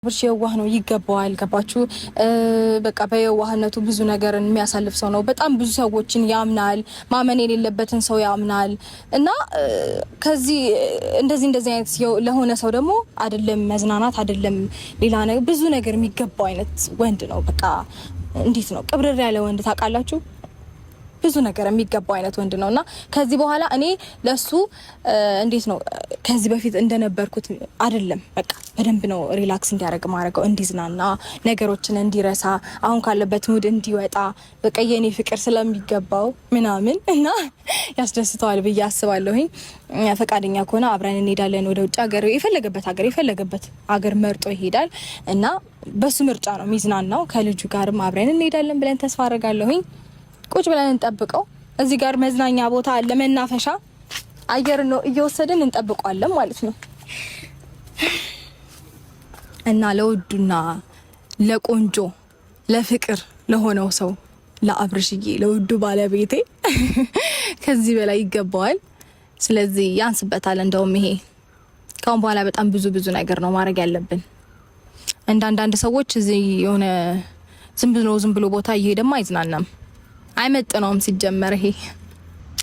አብርሽ የዋህ ነው፣ ይገባዋል። ገባችሁ? በቃ በየዋህነቱ ብዙ ነገርን የሚያሳልፍ ሰው ነው። በጣም ብዙ ሰዎችን ያምናል፣ ማመን የሌለበትን ሰው ያምናል። እና ከዚህ እንደዚህ እንደዚህ አይነት ለሆነ ሰው ደግሞ አይደለም መዝናናት አይደለም ሌላ ነገር ብዙ ነገር የሚገባው አይነት ወንድ ነው። በቃ እንዴት ነው ቅብርር ያለ ወንድ ታውቃላችሁ? ብዙ ነገር የሚገባው አይነት ወንድ ነው እና ከዚህ በኋላ እኔ ለሱ እንዴት ነው ከዚህ በፊት እንደነበርኩት አይደለም። በቃ በደንብ ነው relax እንዲያደርግ ማድረገው፣ እንዲዝናና፣ ነገሮችን እንዲረሳ፣ አሁን ካለበት mood እንዲወጣ በቃ የኔ ፍቅር ስለሚገባው ምናምን እና ያስደስተዋል ብዬ አስባለሁኝ። ፈቃደኛ ከሆነ አብረን እንሄዳለን ወደ ውጭ ሀገር፣ የፈለገበት ሀገር መርጦ ይሄዳል እና በሱ ምርጫ ነው የሚዝናናው። ከልጁ ጋርም አብረን እንሄዳለን ብለን ተስፋ አድርጋለሁኝ። ቁጭ ብለን እንጠብቀው። እዚህ ጋር መዝናኛ ቦታ አለ፣ መናፈሻ አየር ነው እየወሰድን እንጠብቀዋለን ማለት ነው። እና ለውዱና ለቆንጆ ለፍቅር ለሆነው ሰው ለአብርሽዬ፣ ለውዱ ባለቤቴ ከዚህ በላይ ይገባዋል። ስለዚህ ያንስበታል። እንደውም ይሄ ካሁን በኋላ በጣም ብዙ ብዙ ነገር ነው ማድረግ ያለብን። እንደ አንዳንድ ሰዎች እዚህ የሆነ ዝም ብሎ ዝም ብሎ ቦታ እየሄደማ አይዝናናም። አይመጥነውም ሲጀመር ይሄ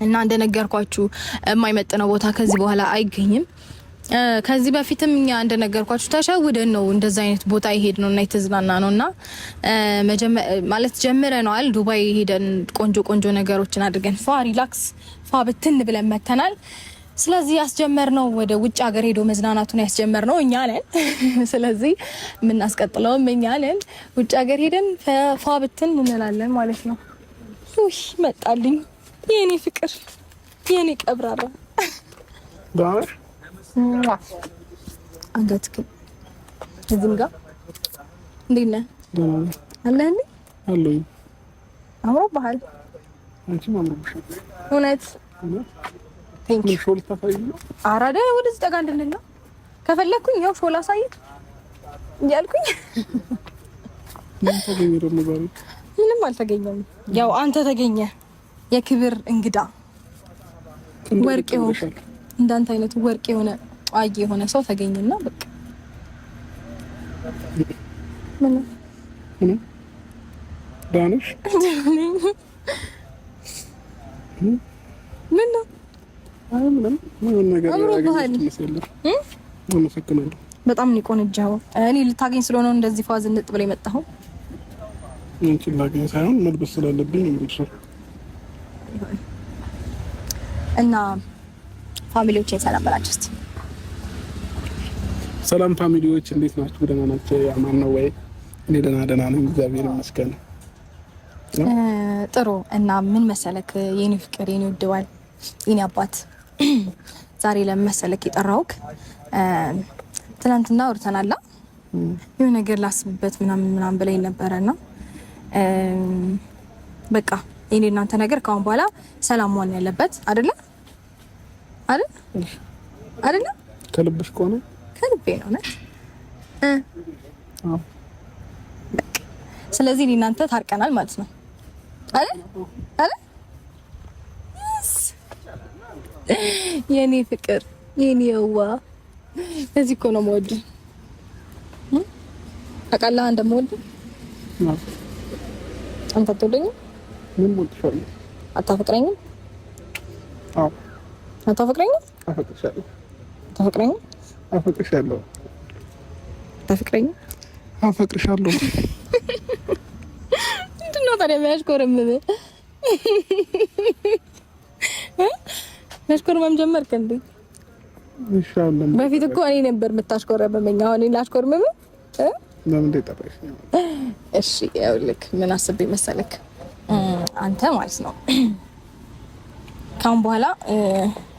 እና እንደነገርኳችሁ የማይመጥነው ቦታ ከዚህ በኋላ አይገኝም። ከዚህ በፊትም እኛ እንደነገርኳችሁ ተሸውደን ነው እንደዛ አይነት ቦታ የሄድነው እና የተዝናናነው እና ማለት ጀምረነዋል። ዱባይ ሄደን ቆንጆ ቆንጆ ነገሮችን አድርገን ፏ relax ፏ ብትን ብለን መተናል። ስለዚህ ያስጀመርነው ወደ ውጭ ሀገር ሄዶ መዝናናቱን ያስጀመርነው እኛ ነን። ስለዚህ የምናስቀጥለውም እኛ ነን። ውጭ ሀገር ሄደን ፏ ብትን እንላለን ማለት ነው። ውይ መጣልኝ፣ የኔ ፍቅር፣ የኔ ቀብራራ። አንገትክ እዚህም ጋር እንዴት ነህ? አለህ? አለሁ። አምሮብሃል። አንቺም አምሮብሻል። እውነት አራዳ ወደዚህ ጠጋ እንድንል ነው። ከፈለግኩኝ ያው ሾላ አሳይክ እያልኩኝ ምንም አልተገኘም። ያው አንተ ተገኘ፣ የክብር እንግዳ ወርቅ የሆነ እንዳንተ አይነቱ ወርቅ የሆነ ጧጊ የሆነ ሰው ተገኘና በቃ ምን ምን ዳንሽ ምን ነው? አይ ምንም ምንም ነገር አመሰግናለሁ። በጣም ነው የቆነጀኸው። እኔ ልታገኝ ስለሆነ እንደዚህ ፏዝ እንጥ ብለህ የመጣኸው። አንቺን ላገኝ ሳይሆን መልበስ ስላለብኝ ነው የምለብሰው። እና family ዎችን ሰላም በላቸው እስኪ። ሰላም family ዎች፣ እንዴት ናችሁ? ደህና ናቸው? አማን ነው ወይ? እኔ ደህና ደህና ነኝ፣ እግዚአብሔር ይመስገን። ጥሩ። እና ምን መሰለክ የኔ ፍቅር፣ የኔ ውድ ባል፣ የኔ አባት፣ ዛሬ ለምን መሰለክ የጠራሁክ፣ ትናንትና አውርተናላ የሆነ ነገር ላስብበት ምናምን ምናምን ብለኝ ነበረና በቃ የኔ እናንተ ነገር ከአሁን በኋላ ሰላም መሆን ያለበት አይደለ? አይደል? አይደለ? ከልብሽ ከሆነ ከልቤ ነው ነ ስለዚህ እኔ እናንተ ታርቀናል ማለት ነው አይደል? አይደል? የኔ ፍቅር የኔ የዋ እዚህ እኮ ነው የምወድህ። ታውቃለህ እንደምወድህ። አንተ አትወደኝም? ምን እወድሻለሁ። አታፈቅረኝም? አዎ። አታፈቅረኝም? አፈቅርሻለሁ። አታፈቅረኝም? አፈቅርሻለሁ። አታፈቅረኝም? አፈቅርሻለሁ። ምንድን ነው ታዲያ የሚያሽኮረምምህ? መሽኮርመም ጀመርክ እንዴ? ይሻላል። በፊት እኮ እኔ ነበር የምታሽኮረምመኝ። አሁን እኔ ላሽኮርምምህ? ለምን እንደጠራሽ? እሺ ይኸውልህ ምን አስቤ መሰለክ፣ አንተ ማለት ነው ካሁን በኋላ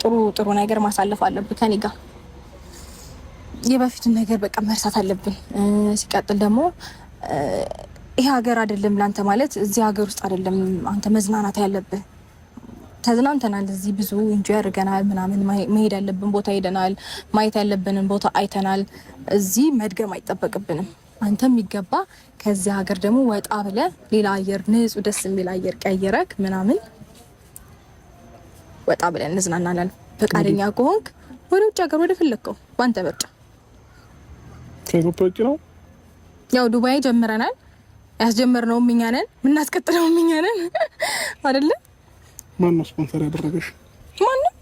ጥሩ ጥሩ ነገር ማሳለፍ አለብህ ከኔ ጋር። የበፊቱን ነገር በቃ መርሳት አለብን። ሲቀጥል ደግሞ ይሄ ሀገር አይደለም ለአንተ ማለት እዚህ ሀገር ውስጥ አይደለም አንተ መዝናናት ያለብህ። ተዝናንተናል፣ እዚህ ብዙ enjoy አድርገናል ምናምን። መሄድ ያለብን ቦታ ሄደናል፣ ማየት ያለብንን ቦታ አይተናል። እዚህ መድገም አይጠበቅብንም። አንተ የሚገባ ከዚህ ሀገር ደግሞ ወጣ ብለህ ሌላ አየር፣ ንጹህ ደስ የሚል አየር ቀይረክ ምናምን ወጣ ብለን እንዝናናለን። ፈቃደኛ ከሆንክ ወደ ውጭ ሀገር ወደ ፈለግከው በአንተ ምርጫ። ከኢትዮጵያ ውጭ ነው? ያው ዱባይ ጀምረናል። ያስጀመርነውም እኛ ነን፣ የምናስቀጥለውም እኛ ነን አይደለ? ማነው ስፖንሰር ያደረገሽ? ማንም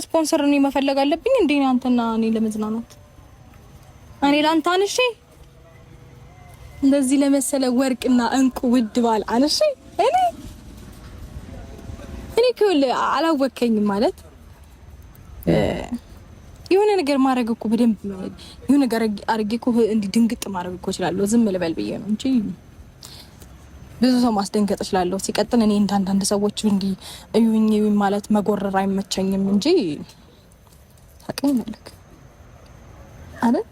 ስፖንሰር እኔ መፈለግ አለብኝ እንዴ? አንተና እኔ ለመዝናናት እኔ ላንተ አንሼ እንደዚህ ለመሰለ ወርቅና እንቁ ውድ ባል አንሼ እኔ እኔ ክል አላወከኝም ማለት የሆነ ነገር ማድረግ እኮ በደንብ የሆነ ነገር አድርጌ እኮ እንዲህ ድንግጥ ማድረግ እኮ እችላለሁ። ዝም ልበል ብዬ ነው እንጂ ብዙ ሰው ማስደንገጥ እችላለሁ። ሲቀጥል እኔ እንደ አንዳንድ ሰዎች እንዲህ እዩኝ እዩኝ ማለት መጎረር አይመቸኝም እንጂ ታውቀኛለህ አይደል?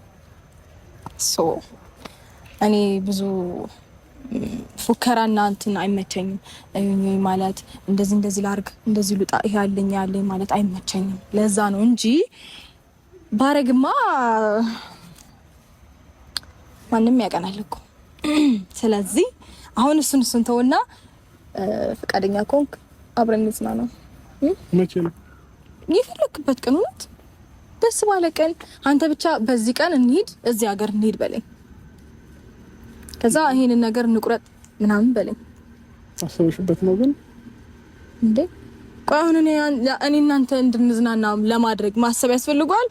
So እኔ ብዙ ፉከራና እንትን አይመቸኝም። እዩኝ እዩኝ ማለት እንደዚህ እንደዚህ ላርግ እንደዚህ ልውጣ ይሄ አለኝ ያለኝ ማለት አይመቸኝም። ለዛ ነው እንጂ ባረግማ ማንም ያቀናል እኮ። ስለዚህ አሁን እሱን እሱን ተውና ፈቃደኛ ከሆንክ አብረን እንዝናና። መቼ ነው የፈለክበት ቀን? እውነት ደስ ባለ ቀን አንተ ብቻ በዚህ ቀን እንሂድ፣ እዚህ ሀገር እንሂድ በለኝ። ከዛ ይሄንን ነገር እንቁረጥ ምናምን በለኝ። አሰብሽበት ነው ግን እንዴ? ቆይ አሁን እኔ እናንተ እንድንዝናና ለማድረግ ማሰብ ያስፈልገዋል።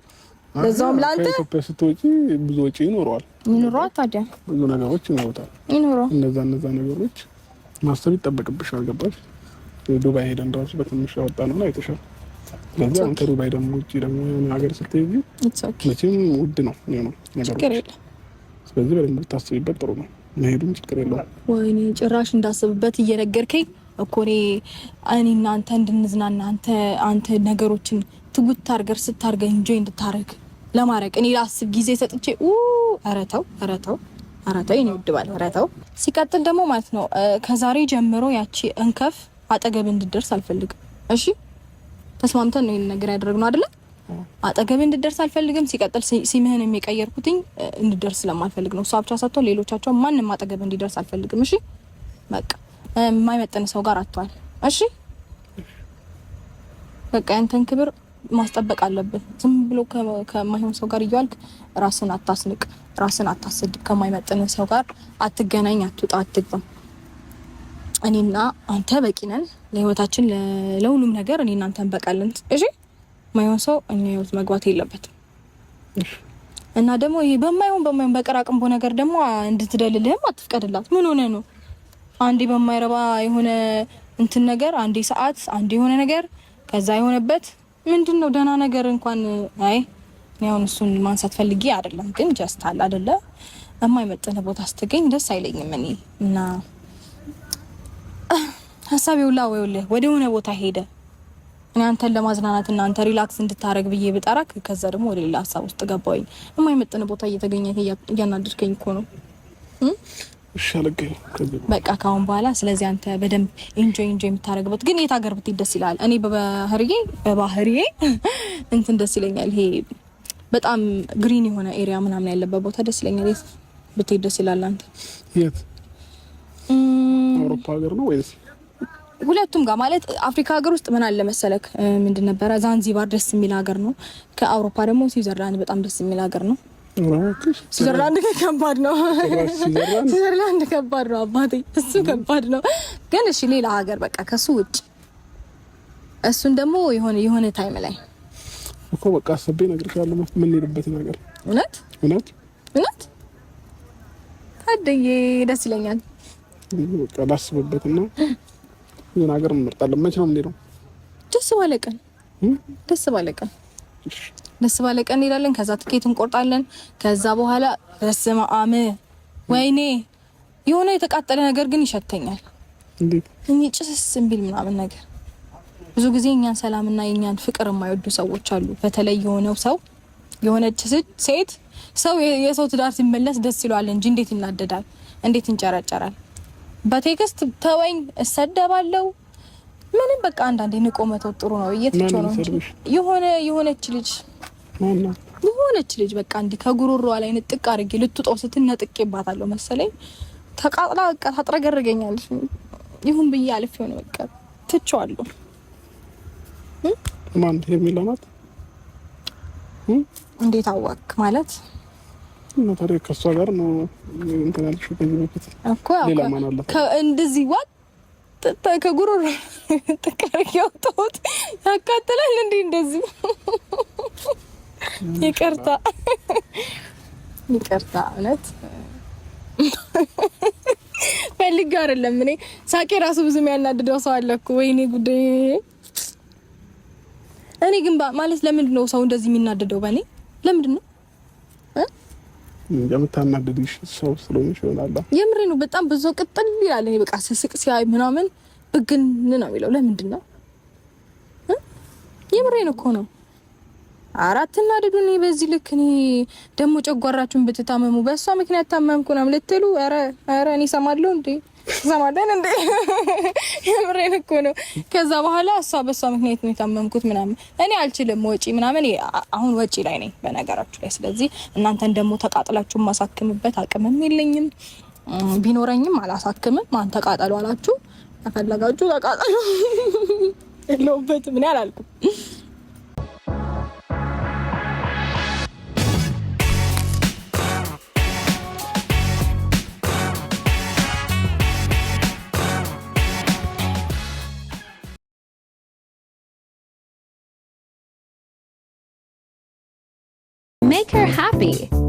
ለዛውም ለአንተ ከኢትዮጵያ ስትወጪ ብዙ ወጪ ይኖረዋል። ይኖረዋል፣ ታዲያ ብዙ ነገሮች ይኖሩታል። ይኖረዋል። እነዛ እነዛ ነገሮች ማሰብ ይጠበቅብሻል። ገባሽ? ዱባይ ሄደን ራሱ በትንሽ ያወጣነውን አይተሻል። ስለዚህ አሁን ከዱባይ ደግሞ ውጪ ደግሞ የሆነ ሀገር ስትሄጂ መቼም ውድ ነው የሚሆነው ነገሮች። ስለዚህ በደንብ ብታስቢበት ጥሩ ነው። መሄዱም ችግር የለውም። ወይኔ ጭራሽ እንዳስብበት እየነገርከኝ እኮ እኔ እናንተ እንድንዝናና አንተ አንተ ነገሮችን ትጉት አድርገህ ስታርገህ enjoy እንድታረግ ለማድረግ እኔ ላስብ ጊዜ ሰጥቼ ኧረ ተው ኧረ ተው ኧረ ተው የእኔ ውድ ባል ኧረ ተው። ሲቀጥል ደግሞ ማለት ነው ከዛሬ ጀምሮ ያቺ እንከፍ አጠገብ እንድደርስ አልፈልግም። እሺ ተስማምተን ነው ይሄን ነገር ያደረግነው አይደለ? አጠገብ እንድደርስ አልፈልግም። ሲቀጥል ሲምህን የሚቀየርኩትኝ እንድደርስ ስለማልፈልግ ነው። እሷ ብቻ ሳትሆን ሌሎቻቸው ማንም አጠገብ እንዲደርስ አልፈልግም። እሺ በቃ የማይመጥን ሰው ጋር አጥቷል። እሺ በቃ ያንተን ክብር ማስጠበቅ አለብን። ዝም ብሎ ከማይሆን ሰው ጋር እየዋልክ ራስን አታስንቅ፣ ራስን አታሰድብ። ከማይመጥን ሰው ጋር አትገናኝ፣ አትውጣ፣ አትግባ። እኔና አንተ በቂ ነን ለህይወታችን፣ ለሁሉም ነገር እኔና አንተ እንበቃለን። እሺ ማይሆን ሰው እኛ ህይወት መግባት የለበትም። እና ደግሞ ይሄ በማይሆን በማይሆን በቀራቅንቦ ነገር ደግሞ እንድትደልልህም አትፍቀድላት። ምን ሆነ ነው አንዴ በማይረባ የሆነ እንትን ነገር፣ አንዴ ሰዓት፣ አንዴ የሆነ ነገር ከዛ የሆነበት ምንድን ነው? ደህና ነገር እንኳን አይ እኔ አሁን እሱን ማንሳት ፈልጌ አይደለም፣ ግን just አለ አይደለ የማይመጥን ቦታ ስትገኝ ደስ አይለኝም እኔ እና ሀሳቤ ሁላ ወይውልህ ወደ ሆነ ቦታ ሄደ። እኔ አንተን ለማዝናናት እና አንተ relax እንድታረግ ብዬ ብጠራክ ከዛ ደግሞ ወደ ሌላ ሀሳብ ውስጥ ገባሁኝ። የማይመጥን ቦታ እየተገኘ እያናደድከኝ እኮ ነው። በቃ ካሁን በኋላ ስለዚህ አንተ በደንብ enjoy enjoy የምታደርግበት ግን የት ሀገር ብትሄድ ደስ ይላል? እኔ በባህሪዬ በባህሪዬ እንትን ደስ ይለኛል። ይሄ በጣም green የሆነ area ምናምን ያለበት ቦታ ደስ ይለኛል። የት ብትሄድ ደስ ይላል አንተ? የት አውሮፓ ሀገር ነው ወይስ ሁለቱም ጋር? ማለት አፍሪካ ሀገር ውስጥ ምን አለ መሰለክ፣ ምንድን ነበረ ዛንዚባር ደስ የሚል ሀገር ነው። ከአውሮፓ ደግሞ ስዊዘርላንድ በጣም ደስ የሚል ሀገር ነው። ስዊዘርላንድ ግን ከባድ ነው። ስዊዘርላንድ ከባድ ነው አባቴ፣ እሱ ከባድ ነው። ግን እሺ ሌላ ሀገር በቃ ከሱ ውጭ እሱን ደግሞ የሆነ የሆነ time ላይ እኮ በቃ አስቤ እነግርሻለሁ የምንሄድበትን ሀገር። እውነት እውነት እውነት ታድዬ ደስ ይለኛል። በቃ ላስብበትና የሆነ ሀገር እንመርጣለን። መቼ ነው የምንሄደው? ደስ ባለ ቀን፣ ደስ ባለ ቀን፣ ደስ ባለ ቀን እንሄዳለን። ከዛ ትኬት እንቆርጣለን። ከዛ በኋላ በስመ አብ ወይኔ የሆነ የተቃጠለ ነገር ግን ይሸተኛል። እንዴት እኔ ጭስስ እምቢል ምናምን ነገር። ብዙ ጊዜ እኛን ሰላምና የኛን ፍቅር የማይወዱ ሰዎች አሉ። በተለይ የሆነው ሰው የሆነች ሴት ሰው የሰው ትዳር ሲመለስ ደስ ይለዋል እንጂ እንዴት ይናደዳል? እንዴት ይንጨረጨራል? በ text ተወኝ እሰደባለሁ። ምንም በቃ አንዳንዴ ንቆ መተው ጥሩ ነው። እየትቸው ነው እንጂ የሆነ የሆነች ልጅ የሆነች ልጅ በቃ እንዲህ ከጉሮሮዋ ላይ ንጥቅ አድርጌ ልትውጠው ስትል ነጥቄባታለሁ መሰለኝ። ተቃጥላ በቃ ታጥረገርገኛለች። ይሁን ብዬ አልፌው ነው በቃ ትቼዋለሁ። ማን ሄርሜላ ናት? እንዴት አወክ ማለት እና ታዲያ ከእሷ ጋር ነው እንትን ያልሽው ከዚህ በፊት እኮ እንደዚህ ዋጥ ከጉሮሮ ጥቃር ያወጣሁት ያቃጥላል እንዴ እንደዚህ። ይቅርታ ይቅርታ፣ እውነት ፈልጌው አይደለም። እኔ ሳቄ ራሱ ብዙ የሚያናድደው ሰው አለ እኮ። ወይኔ ጉዴ! እኔ ግን ማለት ለምንድን ነው ሰው እንደዚህ የሚናደደው በእኔ? ለምንድን ነው የምታናድድሽ ሰው ስለሆንሽ ይሆናል። የምሬ ነው። በጣም ብዙ ቅጥል ይላል። እኔ በቃ ስስቅ ሲያይ ምናምን ብግን ነው የሚለው። ለምንድን ነው? የምሬን እኮ ነው። አራት እናድዱ። እኔ በዚህ ልክ እኔ ደግሞ ጨጓራችሁን ብትታመሙ በእሷ ምክንያት ታመምኩ ነው ልትሉ፣ ኧረ ኧረ እኔ እሰማለሁ እንዴ ትሰማለን እንዴ? የምሬን እኮ ነው። ከዛ በኋላ እሷ በእሷ ምክንያት ነው የታመምኩት ምናምን። እኔ አልችልም ወጪ ምናምን፣ አሁን ወጪ ላይ ነኝ በነገራችሁ ላይ። ስለዚህ እናንተን ደግሞ ተቃጥላችሁ ማሳክምበት አቅምም የለኝም፣ ቢኖረኝም አላሳክምም። ማን ተቃጠሉ አላችሁ? ከፈለጋችሁ ተቃጠሉ፣ የለሁበትም እኔ አላልኩም። Make her happy.